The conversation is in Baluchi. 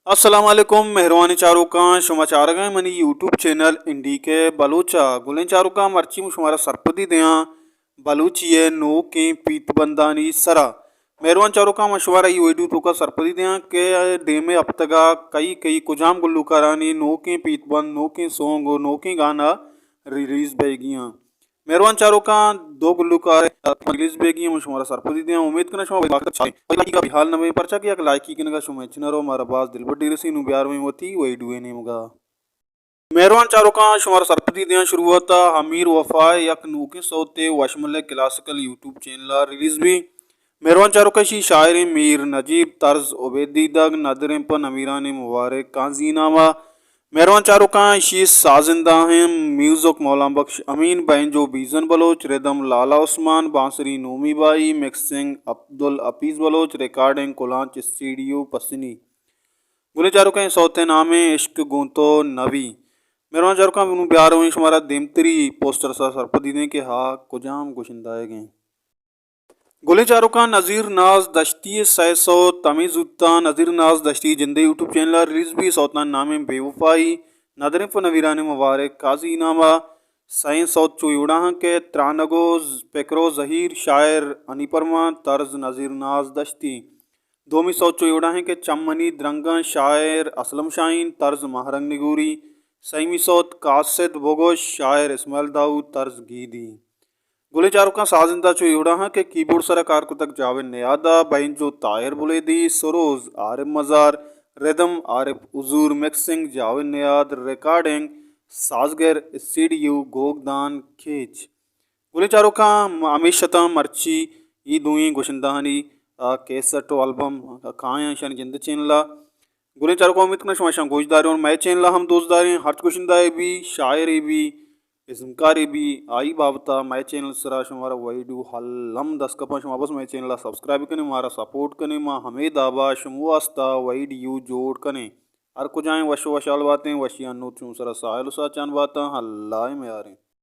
السلام علیکم مہروانیں چاروکاں، شما چارگ ءَ منی یوٹیوب چینل این ڈی کے بلوچ ءَ۔ گلیں چاروکاں، مرچی من شمارا سرپدی دیاں بلوچی ءِ نوکیں پیت بندانی سرا۔ مہروان چاروکاں، من شمارا اے ویڈیو توکا سرپدی دیاں کہ دیم ءِ ہپتگ ءَ کئی کئی کجام گلوکارانی نوکیں پیت بند، نوکیں سونگ و نوکیں گانا ریلیز بیگی آں۔ مہروان چاروکاں، دو گلوکار ریلیز بیگی آں، من شمارا سرپدی دیاں۔ امید کناں شما وتی وقت چاریں۔ وتی لائکی کا بے حال نہ بیں، پرچا کہ یک لائکی کنگا شما ہچ نہ رو، مارا باز دلبڈی رسی۔ نوں بیارویں وتی ویڈیو ءِ نیمگا۔ مہروان چاروکاں، شمارا سرپدی دیاں، شروعات ءَ امیر وفا ءِ یک نوکیں سوتے وشملے کلاسیکل یوٹیوب چینل ءَ ریلیز بی۔ مہروان چاروکاں، اشی شاعریں میر نجیب، طرز عبید دیدگ، ندریں پہ نمیرانیں مبارک قاضی نامہ۔ مہروان چاروکاں، اشی سازندہ ایں میوزک مولانا بخش امین، بینجو بیزن بلوچ، ردم لالا عثمان، بانسری نومی بائی، مکسنگ عبدالحفیظ بلوچ، ریکارڈنگ کلانچ اسٹوڈیو پسنی۔ گلیں چاروکاں، اے سوت ءِ نام ایں عشق گوں تو نبی۔ مہروان چاروکاں، نوں بیارویں شمارا دیمتری پوسٹر سرا سرپدی دیں کہ ہا کجام گشندہ ئیگ ایں۔ گلیں چاروکاں، نذیر ناز دشتی ءِ سئے سوت ہمے زوتاں نذیر ناز دشتی جندے یوٹیوب چینل ءَ ریلیز بی۔ سوتانی نام ایں بے وفائی، ندریں پہ نمیرانیں مبارک قاضی نامہ۔ سئیں سوت چو اے وڑا اں کہ ترانگ و پکر و زہیر، شاعر حنیف ارمان، طرز نذیر ناز دشتی۔ دومی سوت چو اے وڑا ایں کہ چم منی درنگاں، شاعر اسلم شاہین، طرز ماہ رنگ نگوری۔ سیمی سوت قاصد بگوش، شاعر اسماعیل داؤد، طرز گیدی۔ گلیں چاروکاں، سازندہ چو اے وڑا اں کہ کیبورڈ سرا کار کتگ جاوید نیاد ءَ، بینجو طاہر بلیدی، سروز عارف مزار، ردم عارف حضور، مکسنگ جاوید نیاد، ریکارڈنگ سازگر اسٹوڈیو گوگدان کیچ۔ گلیں چاروکاں، ہمیش اتاں مرچی اے دوئیں گشندہانی، آ، کیسٹ و البم کایاں ایشانی جند چینل ءَ۔ گلیں چاروکاں، امید کناں شما ایشاں گوش داریں اور مئے چینل ءَ ہم دوست داریں۔ ہرچ گشندہ ئے بی، شاعرے بی، ازمکارے بی، آئی بابت ءَ مئے چینل سرا شمارا ویڈیو الم دست کپاں۔ شما بس مئے چینل ءَ سبسکرائب کنیں، مارا سپورٹ کنیں، ما ہمے دابا شمو واسطہ ویڈیو جوڑ کنیں۔ ہر کجائیں وش و وشحال باتیں، وشیانی نود شمو سرا ساہیل و ساچان باتاں۔ اللہ ءِ میاریں۔